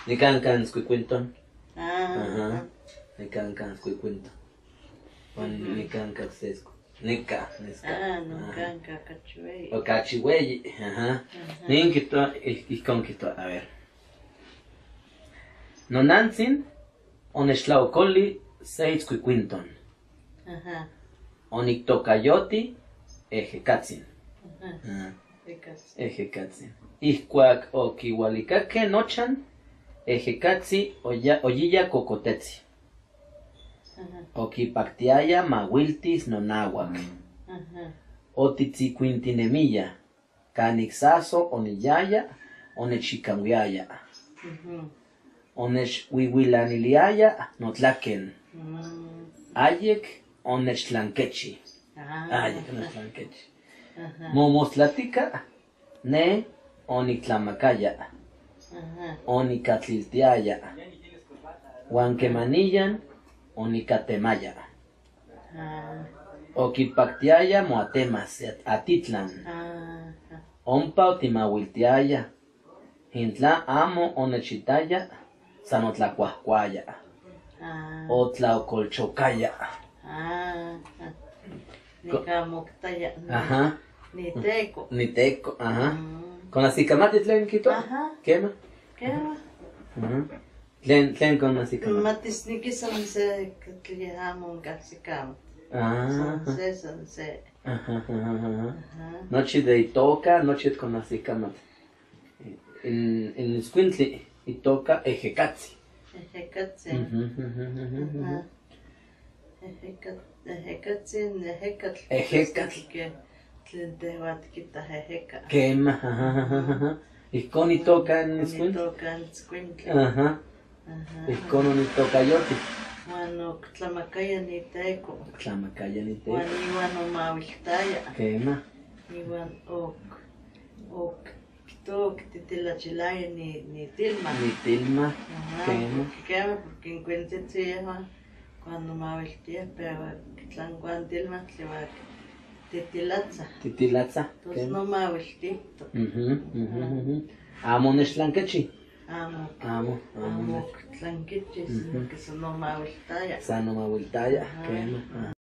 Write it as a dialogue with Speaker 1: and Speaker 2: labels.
Speaker 1: Nican can Itzcuicuinton.
Speaker 2: Ah,
Speaker 1: Ajá. Nican can Itzcuicuinton. Huan nican ca se nica, nesca.
Speaker 2: Ah, noncan ocachi ueyi.
Speaker 1: Ocachi ueyi, ajá.
Speaker 2: Ajá.
Speaker 1: Nin quihtoa, ihcon quihtoa, a ver. Nonantzin onechtlaocoli se itzcuicuinton.
Speaker 2: Ajá.
Speaker 1: Onictocayoti ejecatzin.
Speaker 2: Ajá.
Speaker 1: Ajá.
Speaker 2: Ejecatzin.
Speaker 1: Ejecatzin. Ihcuac oquihualicaque nochan, ejecatzi oyiya cocotetzi.
Speaker 2: Ajá.
Speaker 1: Oquipactiaya mahuiltis nonahuac.
Speaker 2: Ajá.
Speaker 1: Otitzicuintinemiya. Canic saso oniyaya, onechicahuiaya.
Speaker 2: Ujú.
Speaker 1: Onechuihuilaniliaya notlaquen. Ayec onechtlanquechi.
Speaker 2: Ah.
Speaker 1: Ayec onechtlanquechi.
Speaker 2: Ajá.
Speaker 1: Momostlatica, ne onictlamacaya.
Speaker 2: Ajá.
Speaker 1: Onicatliltiaya. Huan quemaniyan onicatemaya.
Speaker 2: Ah.
Speaker 1: Oquipactiaya moatemas atitlan.
Speaker 2: Ah.
Speaker 1: Ompa otimahuiltiaya. Intla amo onechitaya, san otlacuajcuaya.
Speaker 2: Ah.
Speaker 1: Otlaocolchocaya.
Speaker 2: Ah. Nicamoctaya.
Speaker 1: Ajá.
Speaker 2: Niteco.
Speaker 1: Niteco, ajá. Con acicamati tlen quitoa.
Speaker 2: Ajá.
Speaker 1: Quema.
Speaker 2: Quema.
Speaker 1: Ajá. Tlen, tlen con acicamati.
Speaker 2: Matisniqui san se tlen amo oncahsicamati.
Speaker 1: Ah.
Speaker 2: San se, san se.
Speaker 1: Ajá, ajá, ajá.
Speaker 2: Ajá.
Speaker 1: Nochi de itoca, nochi con acicamati. En itzcuintli itoca ejecatzi.
Speaker 2: Ejecatzin.
Speaker 1: Ujú, ujú, ujú, ujú.
Speaker 2: Ajá. Ejecatzin, ejecatl.
Speaker 1: Ejecatl.
Speaker 2: Que tlen tehua tiquitah ejeca.
Speaker 1: Quema, ajá, ajá, ajá. Ihcon itoca en itzcuintli.
Speaker 2: Itoca en itzcuintli.
Speaker 1: Ajá.
Speaker 2: Ajá.
Speaker 1: Ihcon onitocayoti.
Speaker 2: Huan octlamacaya niteco.
Speaker 1: Tlamacaya niteco.
Speaker 2: Huan iuan omauiltaya.
Speaker 1: Quema.
Speaker 2: Iuan oc, oc, octitilachilaya nitilma.
Speaker 1: Nitilma.
Speaker 2: Ajá.
Speaker 1: Quema.
Speaker 2: Porque quema, porque in cuentzitzin yehua cuando mauiltia pero tlancuantilmahtli uan titilatza.
Speaker 1: Titilatza.
Speaker 2: Tos
Speaker 1: Quema.
Speaker 2: no mauiltihtoc.
Speaker 1: Ujú, ujú, ujú. Amo nechtlanquechi.
Speaker 2: Amo.
Speaker 1: Amo, amo.
Speaker 2: Amo octlanquechi, sino que san omauiltaya.
Speaker 1: San omauiltaya.
Speaker 2: Ajá.
Speaker 1: Quema. Ajá.